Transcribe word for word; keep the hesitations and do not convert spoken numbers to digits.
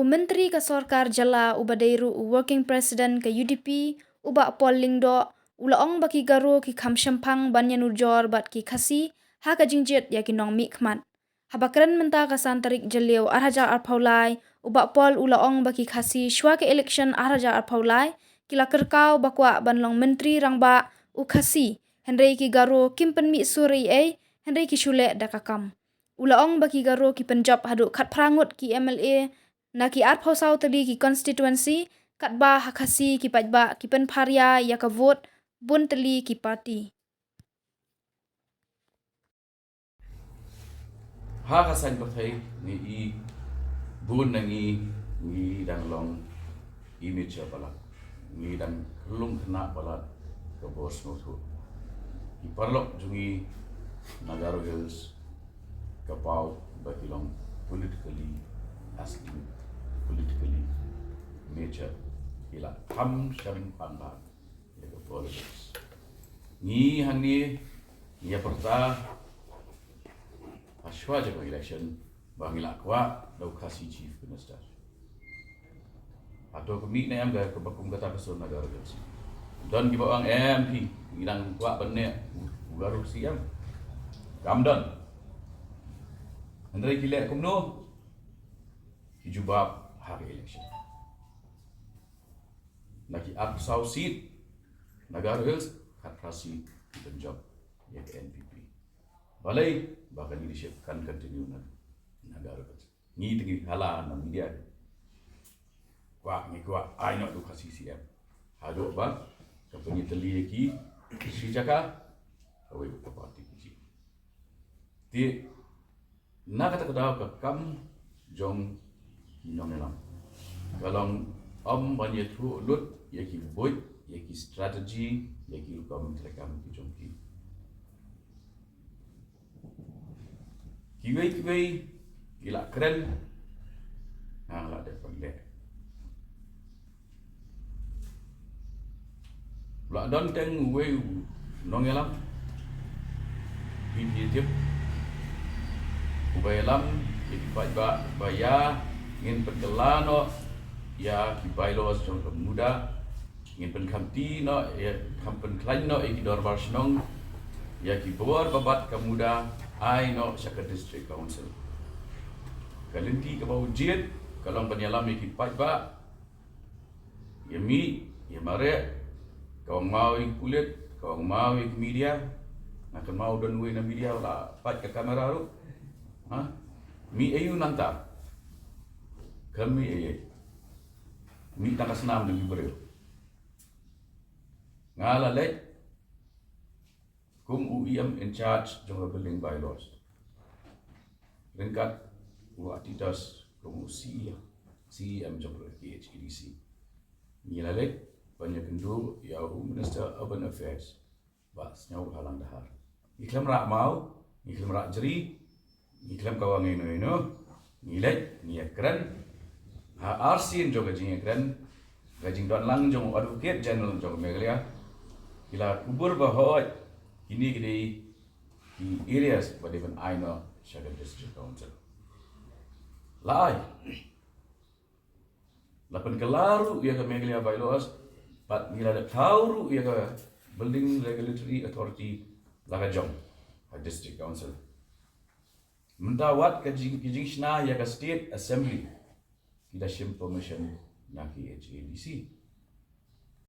Myntri ka sorkar jylla uba dei ruh u working president ka U D P, u Bah Paul Lyngdoh, u la ong ba ki Garo ki kham shemphang ban ïanujor bad ki Khasi ha ka jingjied ïa ki nongmihkhmat. Haba kren mynta ka san tarik Jylliew ar hajar arphew lai, u Bah Paul u la ong ba ki Khasi shwa ka election ar hajar arphew lai ki la kyrkhu ba kwah ban long myntri rangbah u Khasi, hynrei ki Garo kim pynmih sur ei ei, hynrei ki shu leh da ka kam. U la ong ba ki Garo ki pynjop haduh khatphra ngut ki M L A na ki arphew saw tylli ki constituency, katba ha Khasi ki paidbah ki pynpharia ïa ka vote bun tylli ki party. Ha ka saiñ pyrthei ngi i bun na ngi ngi dang long immature palat, ngi dang khlung khynnah palat ka bor sngewthuh. Ki paralok jong ngi na Garo Hills ka paw ba ki long politically astute, politically mature, ki la kham shemphang bha ïa ka politics. Ngi hangne ngi ïa pyrta ha shwa jong ka election ba ngi la kwah da u Khasi Chief Minister. Hato ka mih ne em ka, kaba kum kata ka sur na Garo Hills? Don kiba ong em phi, ngi dang kwah ban ne u Garo C M. Kam don. Hynrei ki leh kumno? Ki jubab ha ka election. Na ki arphew saw seat na Garo Hills, khatphra seat ki pynjop ïa ka N P P. Balei? Ba ka leadership kan continue na, na Garo Hills. Ngi te ngi hala na media, kwah, ngi kwah ai noh da u Khasi C M. Haduh ba ka pynïatylli ïa ki shi jaka, kawei ka party ki jied. Te na kata ka daw ka kam jong ki nongïalam ka long ym ban ïathuh lut ïa ki buit, ïa ki strategy, ïa ki rukom treikam ki jong ki. Kiwei kiwei ki la kren, nga la dep ban leh. La don teng uwei u nongïalam, phi tip, uba ïalam ïa ki paidbah ba ïa ngin pynkylla noh ïa ki bylaws jong ka MUDA, ngin pynkhamti noh, ïa, kham pynkhlaiñ noh ïa ki dorbar shnong, ïa ki bor ba bat ka MUDA ai noh sha ka District Council. Ka lynti kaba u jied ka long ban ïalam ïa ki paidbah, ïa mih, ïa mareh, ka ong maw ïa ki pulit, ka ong maw ïa ki media. Nga kynmaw don uwei na media la pait ka kamera ruh. Ha? Mih aïu nangta? Ka mih aïu? Mih tang ka snam jong ki briew. Nga la leit kum u E M in charge jong ka building bylaws, ryngkat u Atitas kum u C E M, C E M jong ka K H A D C. Ngi la leit ban ïakynduh ïa u Minister Urban Affairs, Bah Sniawbhalang Dhar. Ngi khlem rah maw, ngi khlem rah jri, ngi khlem kawang ïano ïano, ngi leit, ngi ïakren. Ha arsien jong ka jingïakren, ka jingdon lang jong u Advocate General jong ka Meghalaya, ki la kubur ba hooid kine ki dei ki areas ba dei ban ai noh sha ka District Council. La ai. La pynkylla ruh ïa ka Meghalaya Bylaws, bad ngi la dep thaw ruh ïa ka Building Regulatory Authority la ka jong ha District Council. Mynta wat ka jing, ka jingshna ïa ka State Assembly, ki da shim permission na K H A D C.